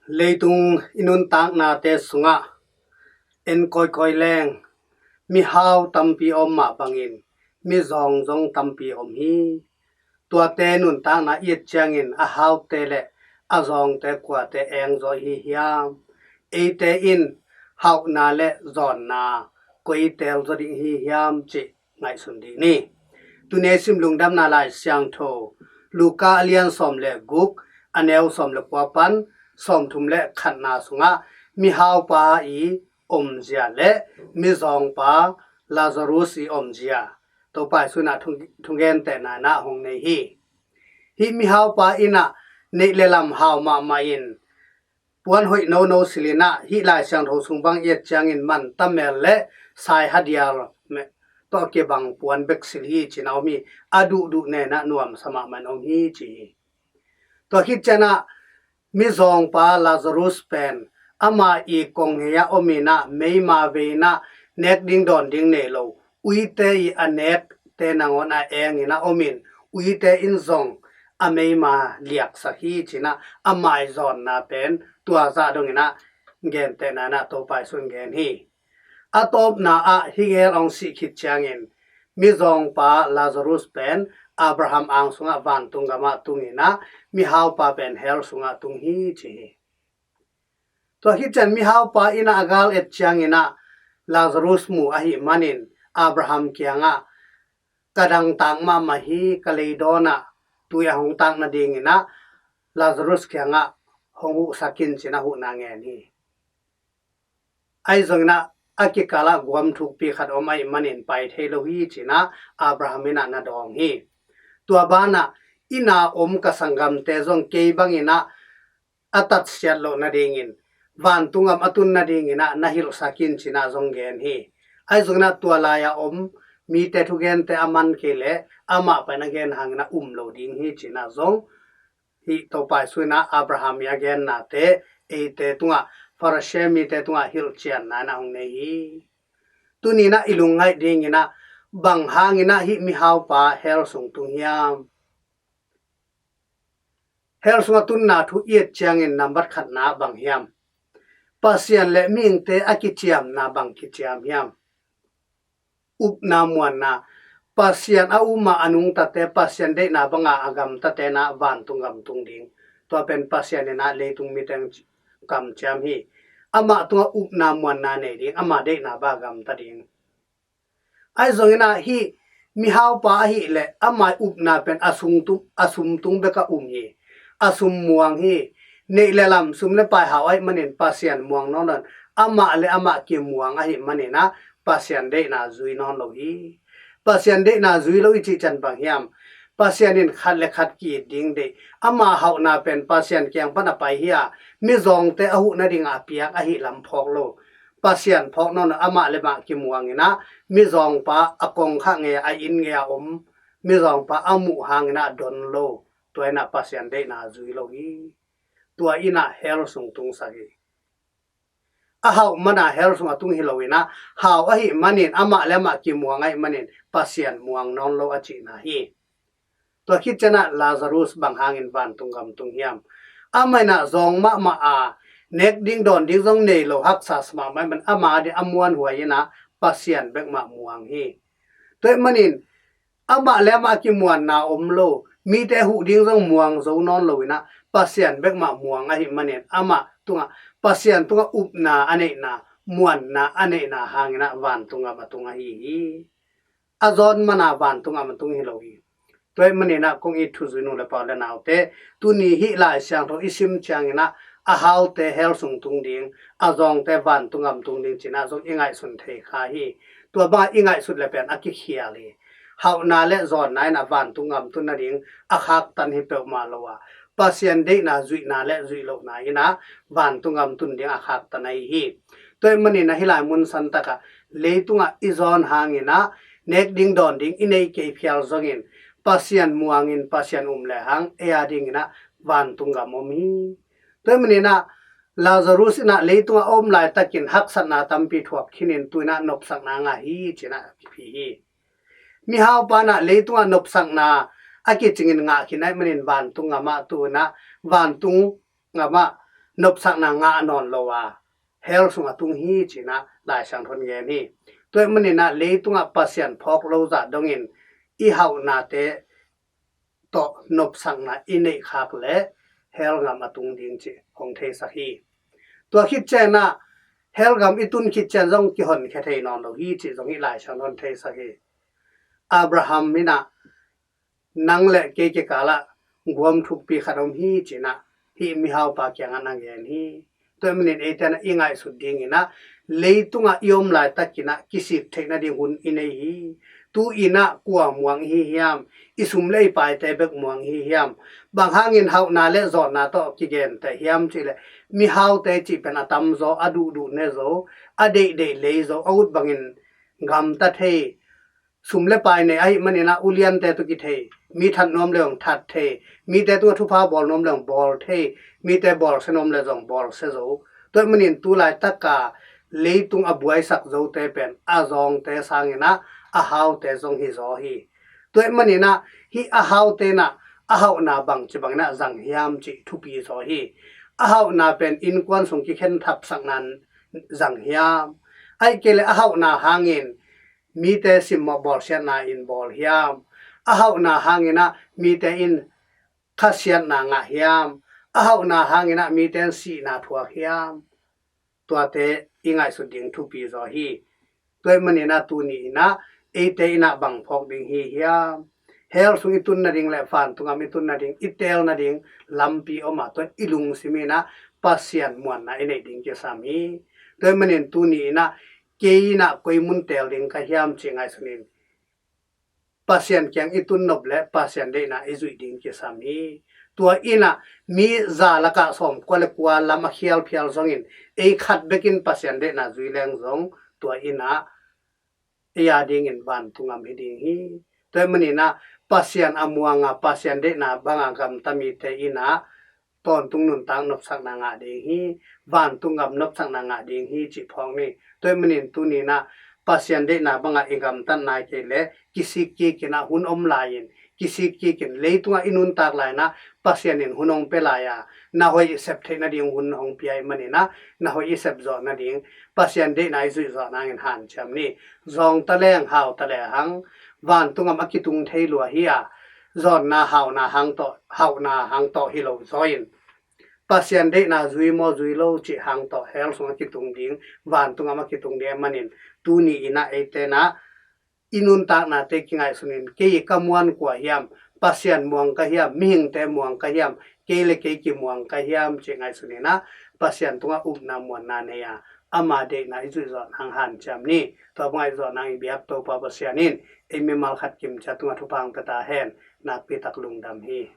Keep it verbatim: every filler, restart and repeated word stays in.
Leitung i nuntaknate sungah en kawikawi leng mihau tampi om mah bangin mizawng zong tampi om hi. Tuate nuntakna i et ciangin a haute le a zawngte kuate eng zaw i hi hiam? Eite in hauhna le zawnna koi teel zaw ding i hi hiam cih ngaihsun dih ni. Tuni i sim Lungdamna Lai Siangtho Luka a lian sawm le guk, a neu sawm le kua pan sawmthum le khatna sungah mihaupa i omzia le mizawngpa Lazarus i omzia Topa Jesu in ah thung, thungentehna in ah hong nei hi. Hih mihaupa in ah neih le lam hau mahmah in puan hoih nono silh in ah, hih Lai Siangtho sung bang i et ciangin man tamel le saihadial tawh a kibang puan bek silh hi ci-in ah om hi. A duhduh nen ah nuamsa mahmah in om hi ci hi. Tua khit ciangin ah mizawngpa Lazarus pen ama i kong ngei ah om in ah, meima vei in ah, nek ding dawn ding nei lo, uite i a nekte nangawn a eng in ah om in, uite in zong a meima liaksak hi ci-in ah ama i zawnna pen tua zah dong in ah gentehna in ah Topa Jesu in gen hi. A tawpna ah hih gel hong sih khit ciangin mizawngpa Lazarus pen Abraham ang sungah vantung gamah tung in ah, mihaupa pen hell sungah tung hi ci hi. Tua khit ciang mihaupa in ah a gal et ciangin ah Lazarus mu ahih manin Abraham kiangah, ka dangtak mahmah hi, ka leidawn ah tui a hong tak nading in ah Lazarus kiangah hong huhsak in ci-in ah huhna ngen hi. Ahi zongin ah a kikal ah guam thukpi khat om ahih manin pai thei lo hi ci-in ah Abraham in ah na dawng hi. Tua ban ah inn ah om ka sanggamte zong kei bangin ah a tatsiat loh nadingin vantung gam a tun nadingin ah na hilhsak in ci-in ah zong gen hi. Ahi zongin ah tua lai ah om mite thugente a man kei leh amah pai na gen hangin ah um lo ding hi ci-in ah zong hih Topa Jesu in ah Abraham i a gennate eite tungah, Pharisee mite tungah hilhcianna in ah hong nei hi. Tuni in ah i lungngaih dingin ah bang hangin ah hih mihaupa hell sung tung hiam? Hell sungah tunna thu i et ciangin nambat khatna bang hiam? Pasian le mihingte a kiciamna bang kiciam hiam? Upna muanna, Pasian a um a a nungtate, Pasian deihna banga a gamtate in ah vantung gam tung ding. Tua pen Pasian in ah leitung mite kamciam hi. Amah tungah upna muanna nei ding, ama deihna banga gamta ding. Ahi zongin ah hih mihaupa ahih leh ama i upna pen a sum tung, a sum tung bekah um hi. A sum muang hi. Neih le lam, sum le pai hau ahih manin Pasian muang nawn lo in, amah le amah kimuang ahih manin ah Pasian deihna zui nawn lo hi. Pasian deihna zui lo i cih ciang bang hiam? Pasian in khat le khat ki-it ding deih. Ama hauhna pen Pasian kiang pan a pai hi a, mizawngte a huh nadingah a piak ahih lam phawk lo. Pasian phawk nawn lo, amah le amah kimuang in ah, mizawngpa a kongkhak ngei a, a inn ngei a om mizawngpa a muh hangin ah don lo. Tua in ah Pasian deihna zui lo hi. Tua in ah hell sung tungsak hi. A hauh man a hell sung a tung hi lo in ah, hau ahih manin, amah le amah kimuang ahih manin Pasian muang nawn lo a cihna hi. Tua khit ciang ah Lazarus bang hangin vantung gam tung hiam? Amah in ah zawng mahmah a, nek ding dawn ding zong nei lo, haksa sa mahmah ahih manin ama ading a muanhuai in ah Pasian bek mah muang hi. Tua ahih manin amah le amah a kimuanna om lo, mite huh ding zong muang zo nawn lo in ah Pasian bek mah muang ahih manin amah tungah, Pasian tungah upna a neihna, muanna a neihna hangin ah vantung gam a tung ahi hi. A zawn man a vantung gam a tung hi lo hi. Tua ahih manin ah kong it thuzui nu le pa u le naute, tuni hih Lai Siangtho i sim ciangin ah a haute hell sung tung ding, a zawngte vantung gam tung ding ci-in ah zong i ngaihsun thei kha hi. Tua bangah i ngaihsut le pen a kikhial hi. Hauhna le zawnna in ah vantung gam tun nading a khaktan hi peuhmah lo a, Pasian deihna zuihna le zuih lohna in ah vantung gam tun ding a khaktan ahi hi. Tua ahih manin ah hih lai mun santak ah leitungah i zawn hangin ah nek ding dawn ding i neih kei phial zongin, Pasian muangin, Pasian um lehang ei adingin ah vantung gam om hi. Tua ahih manin ah Lazarus in ah leitungah a om laitakin haksatna tampi thuak khin in tu in ah nopsakna ngah hi ci-in ah a kiphi hi. Mihaupa in ah leitungah nopsakna a kicingin ngah khin ahih manin vantung gam ah tu in ah, vantung gam ah nopsakna ngah nawn lo a hell sung a tung hi ci-in ah Lai Siangtho in gen hi. Tua ahih manin ah leitungah Pasian phawk lo zah dongin i hauhnate tawh nopsakna i neih khak leh hell gam a tung ding cih hong theisak hi. Tua khit ciangin ah hell gam i tun khit ciang zong kihonkhia thei nawn lo hi cih zong hih Lai Siangtho in theisak hi. Abraham in ah nang le kei kikal ah guam thukpi khat om hi ci-in ah hih mihaupa kiangah na gen hi. Tua ahih manin eite in ah i ngaihsut dingin ah leitungah i om laitakin ah kisik theih nading hun i nei hi. Tu-in ah kua muang i hi hiam? I sum le i paite bek muang i hi hiam? Bang hangin hauhna le zawnna tawh kigenteh hiam cih leh mihaute cih pen a tamzaw, a duhduh nezaw, a deihdeih leizaw, a ut bangin gamta thei, sum le pai nei ahih manin ah uliante tawh kithei, mi that nuam le hong that thei, mite tungah thupha bawl nuam le hong bawl thei, mite bawlsia nuam le zong bawlsia zo. Tua ahih manin tu laitak a leitung a buaisak zote pen a zawngte sangin ah a haute zong hi zaw hi. Tua ahih manin ah hih a haute in ah a hauhna bangci bangin ah zang hiam cih thupi zaw hi. A hauhna pen innkuan sung kikhen thapsakna in zang hiam? Ahih kei leh a hauhna hangin mite simmawh bawlsiatna in bawl hiam? A hauhna hangin ah mite in khasiatna ngah hiam? A hauhna hangin ah mite in sihna thuak hiam? Tuate i ngaihsut ding thupi zaw hi. Tua ahih manin ah tuni in ah eite in ah bang phawk ding hi hiam? Hell sung i tun nading le vantung gam i tun nading, i teel nading lampi om a, tua i lungsim in ah Pasian muanna i neih ding kisam hi. Tua ahih manin tuni in ah kei in ah koi mun teel ding ka hiam cih ngaihsun in Pasian kiang i tun nop leh Pasian deihna i zuih ding kisam hi. Tua in ah mi za lakah sawmkua le kua lam a khial phial zongin ei khat bekin Pasian deihna zui leng zong tua in ah ei a dingin vantung gam hi ding hi. Tua ahih manin ah Pasian a muang a Pasian deihna bang a gamta mite in ah tawntung nuntak nopsakna ngah ding hi, vantung gam nopsakna ngah ding hi cih phawk ni. Tua ahih manin tuni in ah Pasian deihna bang a i gamtat nai kei leh kisik kik in ah hun om lai-in, kisik kik in, leitungah i nuntak lai in ah Pasian in hun hong pia lai a, na hoih i sep theih nading hun hong pia ahih manin ah na hoih i sep zawh nading Pasian deihna i zuih zawh nangin hanciam ni. Zawng ta leng, hau ta lehang, vantung gam a kitung thei lua hi a, zawnna hauhna hang tawh, hauhna hang tawh hi lo zaw in Pasian deihna zui maw zui lo cih hang tawh hell sung a kitung ding, vantung gam a kitung ding ahih manin tuni in ah eite in ah i nuntaknate kingaihsun in kei ka muan kua hiam, Pasian muang ka hiam, mihingte muang ka hiam, kei le kei kimuang ka hiam cih ngaihsun in ah Pasian tungah upna muanna nei a, ama deihna i zuih zawh nang hanciam ni. Tua bang a i zuih zawh nang i biak Topa Pasian in ei mimal khat kimciat tungah thupha hong pia ta hen. Nakpi tak lungdam hi.